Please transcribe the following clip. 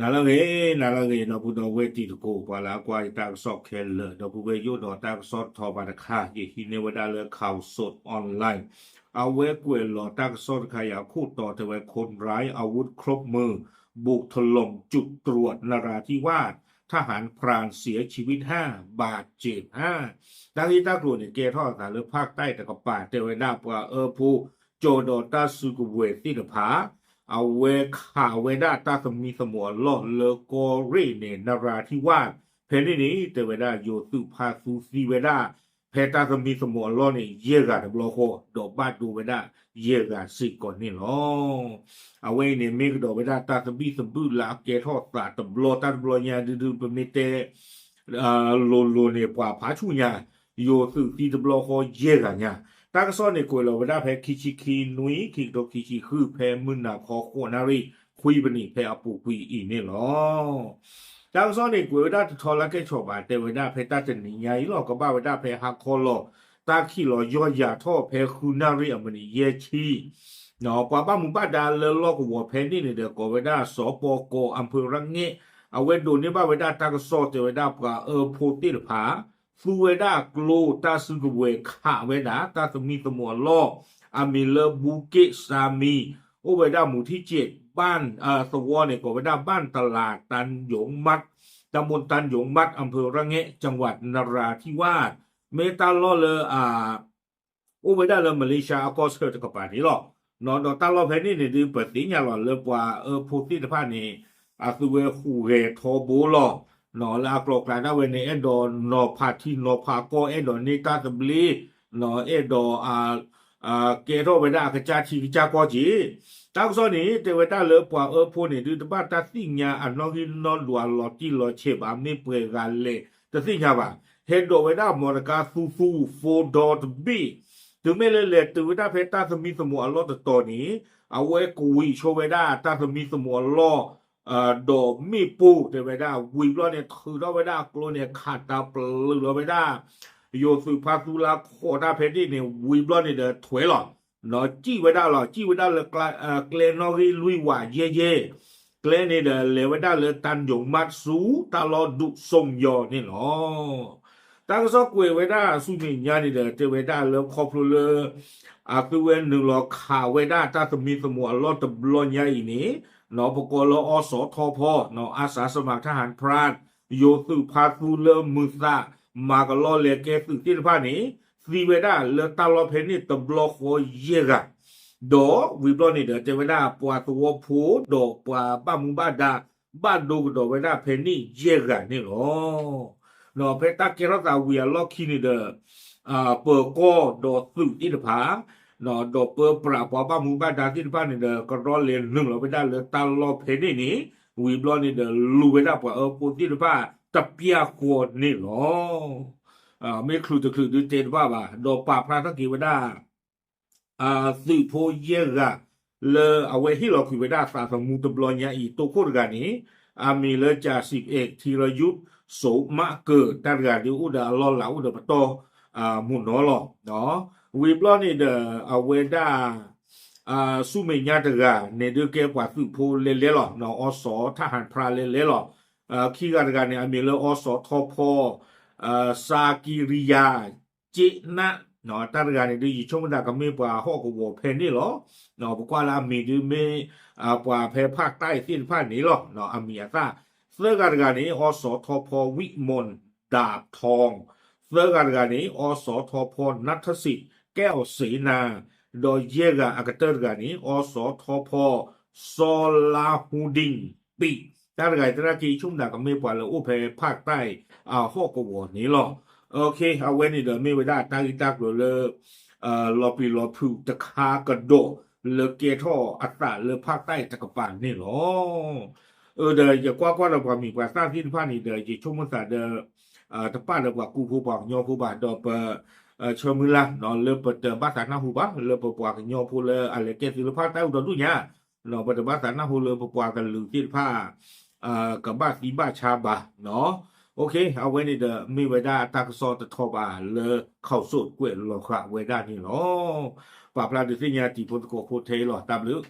နၤလၢအဂ့ၤ, နၤလၢအဂ့ၤ ဒီပုၢ်ဒီဝဲၢ်တံၤသကိး ပှၤလၢအကွၢ်ယတၢ်ကစီၣ်ခဲလၢာ်, ဒီပုၢ်ဝဲၢ်ယိၣ်ဒီးတၢ်ကစီၣ်တထီၣ်ဘၣ်တခါ ယဟံးန့ၢ်ဝဲဒၣ်လၢ Khaosod Online အဝဲကွဲးလီၤတၢ်ကစီၣ်တခါအံၤအခိၣ်တီတဲဝဲ คนร้ายอาวุธครบมือ บุกถล่มจุดตรวจนราธิวาส ทหารพรานเสียชีวิตห้า บาดเจ็บห้า တၢ်ဂ့ၢ်တၢ်ကျိၤန့ၣ် ကဲထီၣ်အသးလၢဖၣ်တၢ်တကပၤ တဲဝဲဒၣ်ပှၤအၢဖိ ကၠီၤဒီးတၢ်စုကဝဲၤသ့ၣ်တဖၣ် အဝဲခးဝဲဒၣ်တၢ်သမံသမိးအလီၢ်လၢကီၢ်ရ့ၣ်န့ၣ် နရၤထံဝၣ် ဖဲန့ၣ်န့ၣ် တဲဝဲဒၣ်ယိၤသုးဖါသူသံဝဲဒၣ် ဖဲတၢ်သမံသမိးအလီၢ်န့ၣ် ယဲၢ်ဂၤတဘျီဃီ ဒီးဘၣ်ဒိဝဲဒၣ်ယဲၢ်ဂၤစ့ၢ်ကီးန့ၣ်လီၤ. အဝဲအံၤန့ၣ် မ့ၢ်ကဒီးဝဲဒၣ်တၢ်သဘံၣ်သဘုၣ်လၢအကဲထီၣ်သးတဘျီတၢ်တဘျီညါဒုဒု ပမ့ၢ်တဲ လိၤလိၤန့ၣ် ပှၤဖးဆူၣ်ညါ ယိၤသုးသံတဘျီဃီယဲၢ်ဂၤညါ, တၢ်ကစီၣ်န့ၣ်ကွဲးလီၤဝဲဒၣ်ဖဲခံဆံခံနွံ ခံကထိခံဆံဃု ဖဲမုၢ်နၤခီဃိးနၣ်ရံၣ် ခွံပနံးဖဲအပူၤကွံာ်အံၤန့ၣ်လီၤ. တၢ်ကစီၣ်န့ၣ်ကွဲးဝဲဒၣ်တထီလၢကဲၣ်ဆိးဘၣ် တဲဝဲဒၣ်ဖဲတၢ်တနံၤညါအံၤလီၤ ကဘၣ်ဝဲဒၣ်ဖဲဟါခီလီၤ တၢ်ခံးလီၤယီၢ်ယၤထီၣ်ဖဲဃုနၣ်ရံၣ်အမုၢ်နံၤယဲၢ်ဆံ ပှၤဘၣ်မူဘၣ်ဒါလၢလီၢ်ကဝီၤဖဲန့ၣ်န့ၣ်ဒီး ကိးဝဲဒၣ်စီၤပီကီၤ အၣ်ဖၢရၣ်ငဲၣ် အဝဲဒိးန့ၢ်ဘၣ်ဝဲဒၣ်တၢ်ကစီၣ်တဲဝဲဒၣ်ပှၤအၢဖိသ့ၣ်တဖၣ် သူဝဲဒၣ်ကျိတၢ်စုကဝဲၤခးဝဲဒၣ် တၢ်သမံသမိးအလီၢ် အမံၤလၢ ဘူက့ၣ်စါမံ အိၣ်ဝဲဒၣ်မူထံၣ်စဲး ဘၣ်သဝီန့ၣ် ကိးဝဲဒၣ် บ้านตลาดตันหยงมัด ตำบลตันหยงมัด อำเภอระแงะ จังหวัดนราธิวาส မ့ၢ်တၢ်လီၢ်လၢ အိၣ်ဝဲဒၣ်လၢမလ့ၡါအကီၢ်ဆၢတကပၤန့ၣ်လီၤ. ဒီးတၢ်လီၢ်ဖဲန့ၣ်န့ၣ်ဒုး ပသ့ၣ်ညါလီၤလၢပှၤအၢဖိသ့ၣ်တဖၣ်န့ၣ် အသုဝဲဟူးဂဲၤထီဘိလီၤ. လၢအကျိၤအကျဲဒၣ်ဝဲန့ၣ် အဲၣ်ဒိးနီၤဖးထံနီၤဖးကီၢ် အဲၣ်ဒိးန့ၢ်တၢ်သဘျ့ အဲၣ်ဒိး ကဲထီၣ်ဝဲဒၣ်အကစၢ်ထံကစၢ်ကီၢ်က့ၤ တၢ်ကစီၣ်န့ၣ် တဲဝဲဒၣ်လၢပှၤအၢဖိန့ၣ်ဒုး တဘၣ်တၢ်သ့ၣ်ညါအနီၣ်ဂံၢ်နီၣ်ဒွးလီၤတံၢ်လီၤဆဲးဘၣ် မ့ၢ်ပှဲၤဂၤလဲၣ် တသ့ၣ်ညါဘၣ်. ဟဲဒိးဝဲဒၣ်မီတကါသူသူ four door တဘ့ၣ် တုၤမ့ၢ်လၢလဲၤတုၤဝဲဒၣ်ဖဲတၢ်သမံသမိးအလီၢ်တတီၤန့ၣ် အဝဲကဝံၤဆိဝဲဒၣ်တၢ်သမံသမိးအလီၢ် ဒီးမ့ၣ်ပိၢ်တဲဝဲဒၣ် ဝံၤဘျီန့ၣ် ထုးထီၣ်ဝဲဒၣ်အကျိန့ၣ် ခးတၢ်ပျုၤလီၤဝဲဒၣ် ယိၤသုးဖါသူလၢခိးတၢ်ဖဲန့ၣ်န့ၣ် ဝံၤဘျီန့ၣ်ဒီးထွဲလီၤ. ကံၣ်ဝဲဒၣ်လီၤ ကံၣ်ဝဲဒၣ်လၢ ကျဲနီၣ်ဂံၢ်လွံၢ်ဝးယဲၢ်ယဲၢ် ကျဲန့ၣ်ဒီး လဲၤဝဲဒၣ်လၢ တၢ်ယိၤမးဆူ တၢ်လီၢ်ဒူးစိမ်ယီၤန့ၣ်လီၤ. တၢ်ကစီၣ်ကွဲးဝဲဒၣ်ဆူမဲာ်ညါန့ၣ်ဒီး တဲဝဲဒၣ်လၢခီဖျိလၢ အသုဝဲနုာ်လီၤခးဝဲဒၣ်တၢ်သမံသမိးအလီၢ်တဘျီညါအံၤန့ၣ် ပကိးလၢ အစီၣ်ထီဖီ อาสาสมัครทหารพราน ယိၤသုးဖါသူလၢမုာ်သး မၤကလီလဲၤကဲသုးသ့ၣ်တဖၣ်န့ၣ် သံဝဲဒၣ်လၢတၢ်လီၢ်ဖဲန့ၣ်တဘျီဃီယဲၢ်ဂၤ ဒီးဝံၤဘျီန့ၣ်ဒီး တဲဝဲဒၣ်ပှၤသဝီဖိ ဒီးပှၤဘၣ်မူဘၣ်ဒါ ဘၣ်ဒိကဒီးဝဲဒၣ်ဖဲန့ၣ်ယဲၢ်ဂၤန့ၣ်လီၤ. ဖဲတၢ်ကဲထီၣ်သးဝံၤအလီၢ်ခံန့ၣ်ဒီး ပၢၤကီၢ်ဒီးသုးသ့ၣ်တဖၣ် ဒီးပၢပြးပှၤဘၣ်မူဘၣ်ဒါသ့ၣ်တဖၣ်န့ၣ်ဒီး ကရီလဲၤနုာ်လီၤဝဲဒၣ်လၢတၢ်လီၢ်ဖဲန့ၣ်န့ၣ် ဝံၤဘျီန့ၣ်ဒီး လူၤဝဲဒၣ်ပှၤအၢဖိသ့ၣ်တဖၣ်တပျၢ်ဃီန့ၣ်လီၤ. မ့ၢ်ချုးတချုးဒုးတဲတဘၣ်ဘၣ် ဒီးပာ်ဖျါထီၣ်က့ၤဝဲဒၣ် သုးဖိယဲၢ်ဂၤ လၢအဝဲဟ့ၣ်လီၤကွံာ်ဝဲဒၣ်သးသမူတဘျီညါအံၤ တိခိၣ်တဂၤန့ၣ် အမံၤလၢ จ่าสิบเอก ธีรยุทธ โสมะเกิด တၢ်တဂၤဒုးအိၣ်ဒီးအလီၢ်လၤအိၣ်ဒီးပတီၢ်မုၢ်နီၤလီၤ. ဝံၤဘျီန့ၣ်ဒီး အဝဲဒၣ် ဆူမဲာ်ညါတဂၤန့ၣ်ဒုးကဲပှၤသုးဖိလဲၤလဲၤလီၤ အစီၣ်ထၣ်ဟၣ်ဖျါလဲၤလဲၤလီၤ. ခံဂၤတဂၤန့ၣ် အမံၤလၢအစီၣ်ထီဖီ စါကံရံယၤ က့နး တၢ်တဂၤန့ၣ်ဒုး ယဆိကမိၣ်သးကမ့ၢ်ပှၤဟီၣ်ကဝီၤဖဲန့ၣ်လီၤ. ပကွၢ်လၢအမံၤဒုးမ့ၢ် ပှၤဖဲဖၣ်တၢ်အံၤသ့ၣ်တဖၣ်န့ၣ်လီၤ. အမံၤအသၣ် သၢဂၤတဂၤန့ၣ် အစီၣ်ထီဖီ ဝံၣ်မွန် ဒၣ်ထီ သၢဂၤတဂၤန့ၣ် အစီၣ်ထီဖီ နါထစံး ကဲအီၣ်စ့နၤ ဒီးယဲၢ်ဂၤအကတၢၢ်တဂၤန့ၣ် အစီၣ်ထီဖီ စီၤလါဟူဒံၣ် ပံး တၢ်တဂၤအံၤသနာ်က့ ယဆိကမိၣ်သးကမ့ၢ်ပှၤလၢအိၣ်ဖဲဖၣ်တၢ်အံၤအဟီၣ်ကဝီၤန့ၣ်လီၤ. အဝဲန့ၣ်ဒီးမ့ၢ်ဝဲဒၣ်တၢ်ဂ့ၢ်တၢ်ကျိၤလၢ လီၤပျံၤလီၤဖုးတခါကဒီး လၢကဲထီၣ်အသးလၢဖၣ်တၢ်အံၤတကပၤန့ၣ်လီၤ. အၢ ဒီးယကွၢ်ကွၢ်ဒီးပှၤမံၤပှၤသၣ်သ့ၣ်တဖၣ်န့ၣ်ဒီး ယဆိကမိၣ်သးဒီး တပာ်လၢပှၤကူဖိပှၤကညီဖိဘၣ် ဒီးပ ဆၢမုၢ်လၢ် လၢပတဘၣ်သးနၢ်ဟူဘၣ် လၢပပှၤကညီဖိလၢအလဲၤကဲသုးလၢဖၣ်တၢ်အူဒီးဒူၣ်ညါ ပတဘၣ်သးနၢ်ဟူလၢပပှၤကလုာ်သ့ၣ်တဖၣ် ကဘၣ်သံဘၣ်ဆါဘၣ်. အဝဲန့ၣ်ဒီးမ့ၢ်ဝဲဒၣ်တၢ်ကစီၣ်တထီၣ်ဘၣ်လၢ ခီၣ်စိးကွဲးလီၤဃာ်ဝဲဒၣ်န့ၣ်လီၤ. ပာ်ဖျါဒုးသ့ၣ်ညါတံၤဖိသကိးဖိထဲအံၤလီၤ. တၢ်ဘျုး